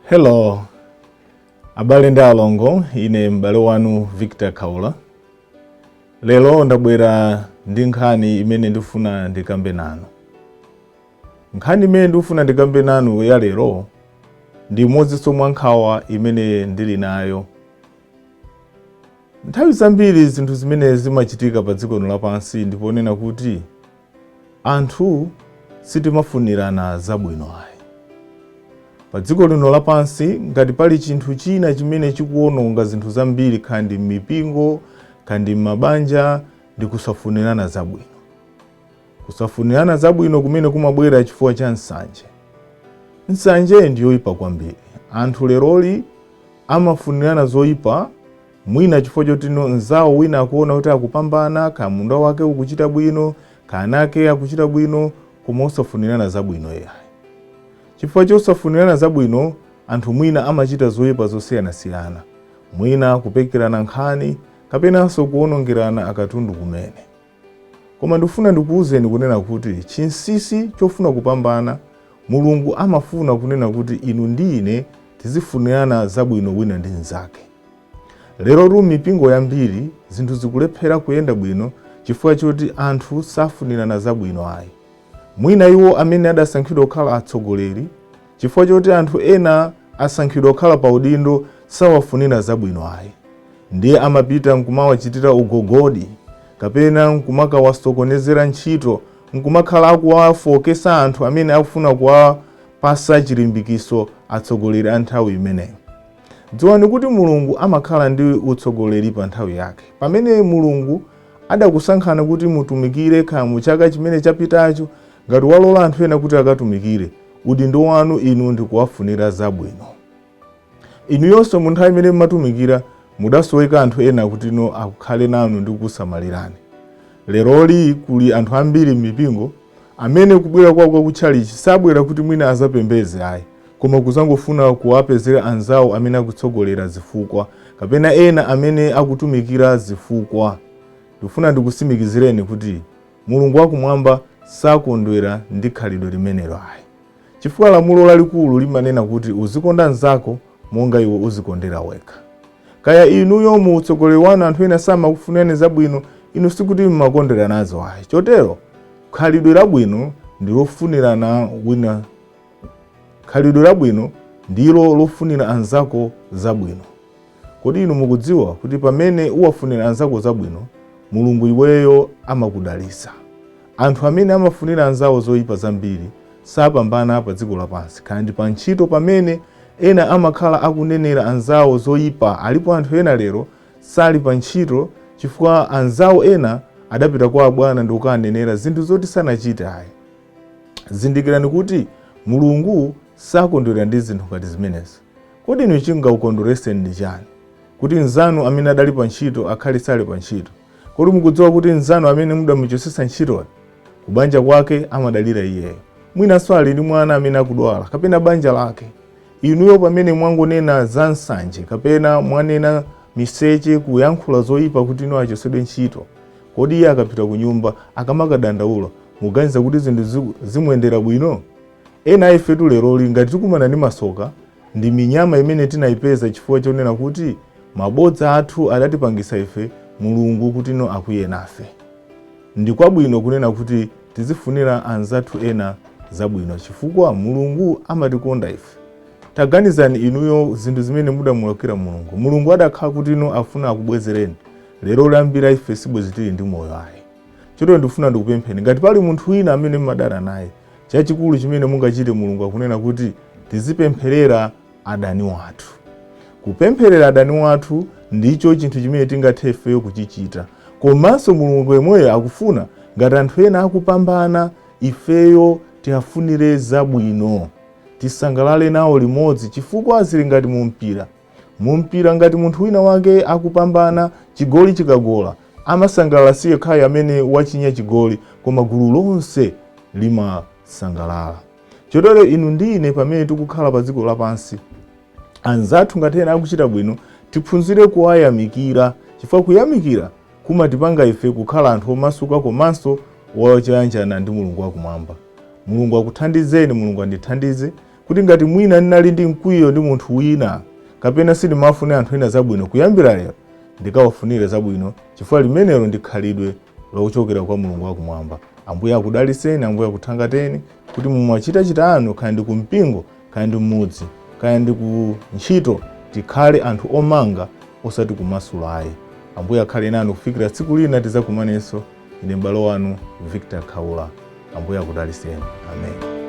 Hello abale ndi alongo, ine m'bale wanu Victor Khaula. Lero ndabwera ndi nkhani imene ndifuna ndikambe nanu. Nkhani imene ndikufuna ndikambe nanu ya lero ndi imodzinso mwa nkhawa imene ndili nayo. Nthawi zambiri zinthu zimene zimachitika pa dziko lino lapansi ndi ponena kuti anthu sitimafunirana zabwino ayi. Pa dziko lino lapansi ngati pali chinthu china chimene chikuwononga zinthu zambiri kaya ndi m'mipingo, kaya ndi m'mabanja ndi kusafunirana zabwino. Kusafunirana zabwino kumene kumabwera chifukwa cha nsanje. Nsanje ndi yoyipa kwambiri. Anthu leroli amafunirana zoyipa mwina chifukwa choti no mnzawo wina akuona kuti akupambana, kaya munda wake ukuchita bwino, kaya ana ake akuchita bwino, koma osafunirana zabwino iyayi. Chifukwa chosafunirana zabwino, anthu mwina amachita zoyipa zosiyanasiyana, mwina kupekerana nkhani kapenanso kuwonongerana akatundu kumene. Koma ndikufuna ndikuwuzeni kunena kuti chinsinsi chofuna kupambana, Mulungu amafuna kunena kuti inu ndi ine tizifunirana zabwino wina ndi mnzake. Lerotu mipingo yambiri zinthu zikulephera kuyenda bwino chifukwa choti anthu safunirana zabwino ayi. Mwina iwo amene adasankhidwa kukhala atsogoleri, chifukwa choti anthu ena asankhidwa kukhala pa udindo sawafunira zabwino ayi. Ndiye amapita nkumawachitira ugogodi kapena nkumakawasokonezera ntchito nkumakhala akuwafookesa anthu amene akufuna kuwapasa chilimbikiso atsogoleri a nthawi imeneyo. Dziwani kuti Mulungu amakhala ndi utsogoleri pa nthawi yake. Pamene Mulungu adakusankhani kuti mutumikire kaya mu chaka chimene chapitacho, ngati walola anthu ena kuti akatumikire, udindo wanu inu ndi kuwafunira zabwino. Inuyonso mu nthawi imene mumatumikira mudasoweka anthu ena kuti no akhale nanu ndi kukusamalirani. Leroli kuli anthu ambiri m'mipingo amene kubwera kwawo kwa kutchalichi sabwera kuti mwina azapembeze ayi, koma kuzangofuna kuwapezera anzawo amene akutsogolera zifukwa kapena ena amene akutumikira zifukwa. Ndikufuna ndikusimikizireni kuti Mulungu wakumwamba sakondwera ndi khalidwe limenelo ayi. Chifukwa lamulo lalikulu limanena kuti uzikonda mnzako monga iwe uzikondera wekha. Kaya inuyo mu utsogoleri wanu anthu ena samakufunirani zabwino, inu sikuti mmakondwera nazo ayi. Chotero khalidwe labwino ndi lofunirana wina khalidwe labwino ndilo lofunira anzako zabwino. Kodi inu mukudziwa kuti pamene uwafunira anzako zabwino, Mulungu iweyo amakudalitsa? Anthu amene amafunira anzawo zoyipa zambiri sapambana pa dziko lapansi. Kaya ndi pa ntchito pamene ena amakhala akunenera anzawo zoyipa. Alipo anthu ena lero sali pa ntchito chifukwa anzawo ena adapita kwa abwana ndi kukanenera zinthu zoti sanachite ayi. Zindikirani kuti Mulungu sakondwera ndi zinthu ngati zimenezo. Kodi inu chingakukondwereseni ndi chani kuti mnzanu amene adali pa ntchito akhale sali pa ntchito? Kodi mukudziwa kuti mnzanu amene mudamuchotsetsa ntchitoyo kubanja kwake amadalira iyeyo? Mwinanso ali ndi mwana amene akudwala kapena banja lake. Inuyo pamene mwangonena za nsanje kapena mwanena miseche kuyankhula zoyipa kuti inu achotsedwe ntchito, kodi iye akapita kunyumba akamakadandaula muganiza kuti zinthu zimuyendera bwino? Ena a ifetu leroli ngati tikumana ndi masoka ndi minyama imene tinayipeza chifukwa chonena kuti mabodza athu adatipangisa ife Mulungu kuti no akwiye nafe. Ndi kwabwino kunena kuti tizifunira anzathu ena zabwino chifukwa Mulungu amatikonda ife. Taganizani inuyo zinthu zimene mudamulakwira Mulungu. Mulungu adakhala kuti no afuna akubwezereni, lero ambiri a ife sibwezi tili ndi moyo ayi. Chotero ndikufuna ndikupempheni, ngati pali munthu wina amene mumadana naye, chachikulu chimene mungachite, Mulungu akunena kuti tizipempherera adani wathu. Kupempherera adani wathu ndicho chinthu chimene tingathe ifeyo kuchichita. Komanso Mulungu yemweyo akufuna ngati anthu ena akupambana, ifeyo tiwafunire zabwino, tisangalale nawo limodzi, chifukwa zili ngati mu mpira. Mu mpira ngati munthu wina wake akupambana, chigoli chikagola, amasangalala si yekhayo amene wachinya chigoli, koma gulu lonse limasangalala. Chotero inu ndi ine pamene tikukhala pa dziko lapansi, anzathu ngati ena akuchita bwino, tiphunzire kuwayamikira, chifukwa kuyamikira kumatipanga ife kukhala anthu omasuka komanso woyanjana ndi Mulungu wakumwamba. Mulungu akuthandizeni, Mulungu andithandize. Kuti ngati mwina ndinali ndi mkwiyo ndi munthu wina kapena sindimafunira anthu ena zabwino, kuyambira lero ndikawafunire zabwino, chifukwa limenelo ndi khalidwe lochokera kwa Mulungu wakumwamba. Ambuye akudalitseni, Ambuye akuthangateni kuti mumachitachita anu, kaya ndi kumpingo, kaya ndi mmudzi, kaya ndi ku ntchito, tikhale anthu omanga osati kumasula ayi. Ambuye akhale nanu kufikira tsiku lina tidzakumanenso. Ine m'bale wanu Victor Khaula. Ambuye akudalitseni. Amen.